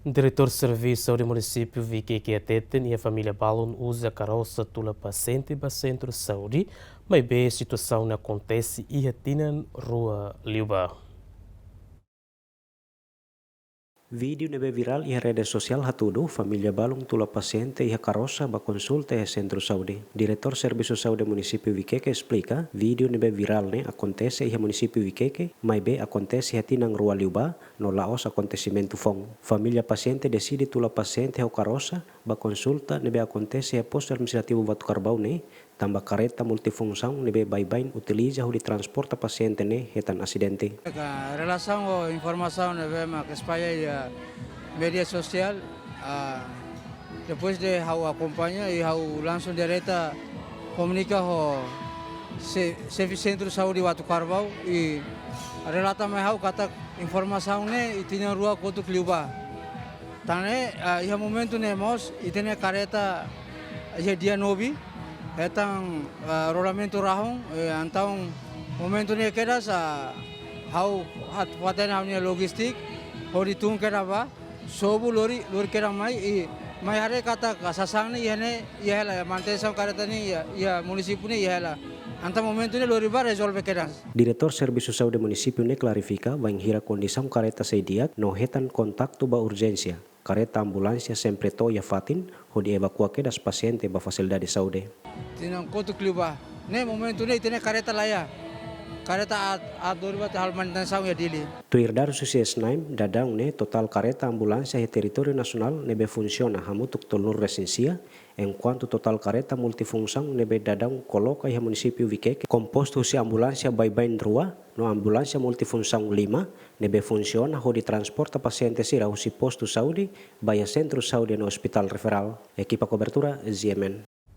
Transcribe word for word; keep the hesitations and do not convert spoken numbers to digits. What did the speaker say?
Diretór Servisu Saúde Munisípiu Viqueque hateten iha família balun uza karosa tula pasiente ba sentru saúde, maibé situasaun ne'e akontese iha tinan rua liubá. Vídeo ne'ebé virál iha rede sosiál hatudu família balun tula pasiente iha karosa ba konsulta iha sentru saúde. Diretór Servisu Saúde Munisípiu Viqueque esplika, vídeo ne'ebé virál ne'e akontese iha Munisípiu Viqueque, maibé akontese iha tinan rua liubá, no la'ós akontesimentu foun. Família pasiente deside tula pasiente ho karosa ba konsulta ne'ebé akontese iha Postu Administrativu Vatukarbaú ne'e, tanba kareta multifunsaun ne'ebé baibain utiliza hodi transporta pasiente ne'e hetan asidente. Ka relasaun ho informasaun ne'ebé mak espalla iha média sosiál, ah, depois de ha'u akompaña i ha'u langsung direta komunika ho se-, xefe sentru saúde Vatukarbaú i relata mai ha'u katak informasaun ne'e iha tinan rua kotuk liubá. Tan ne'e, ah, iha momentu ne'e mós, ita-nia kareta iha Dianobi, hetan, ah, rolamentu rahun, eh, entaun momentu ne'e kedas, ah, ha'u hat-, hatene ha'u-nia logistik, hodi tun kedas bá, sobu lori, lori kedas mai, i mai haree katak sasán ne'e iha ne'e, iha hela, manutensaun kareta ne'e iha, iha munisípiu ne'e iha hela. Entaun momentu ne'e lori bá rezolve kedas. Diretór Servisu Saúde Munisípiu ne'e klarifika, bainhira kondisaun kareta sei di'ak, no hetan kontaktu ba urjénsia, kareta ambulánsia sempre to'o iha fatin, hodi evakua kedas pasiente ba fasilidade saúde. Tinan kotuk liubá. Ne'e momentu ne'e ita-nia kareta laiha. Kareta aat, aat lori bá halo manutensaun iha Dili. Tuir dadus husi SNAEM, daudaun ne'e totál kareta ambulánsia iha territóriu nasionál ne'ebé funsiona hamutuk tolunulu-resin-sia, enkuantu totál kareta multifunsaun ne'ebé daudaun koloka iha Munisípiu Viqueque kompostu husi ambulánsia baibain rua, no ambulánsia multifunsaun lima, ne'ebé funsiona hodi transporta pasiente sira husi postu saúde ba iha sentru saúde no ospitál referál. Ekipa kobertura, GMN.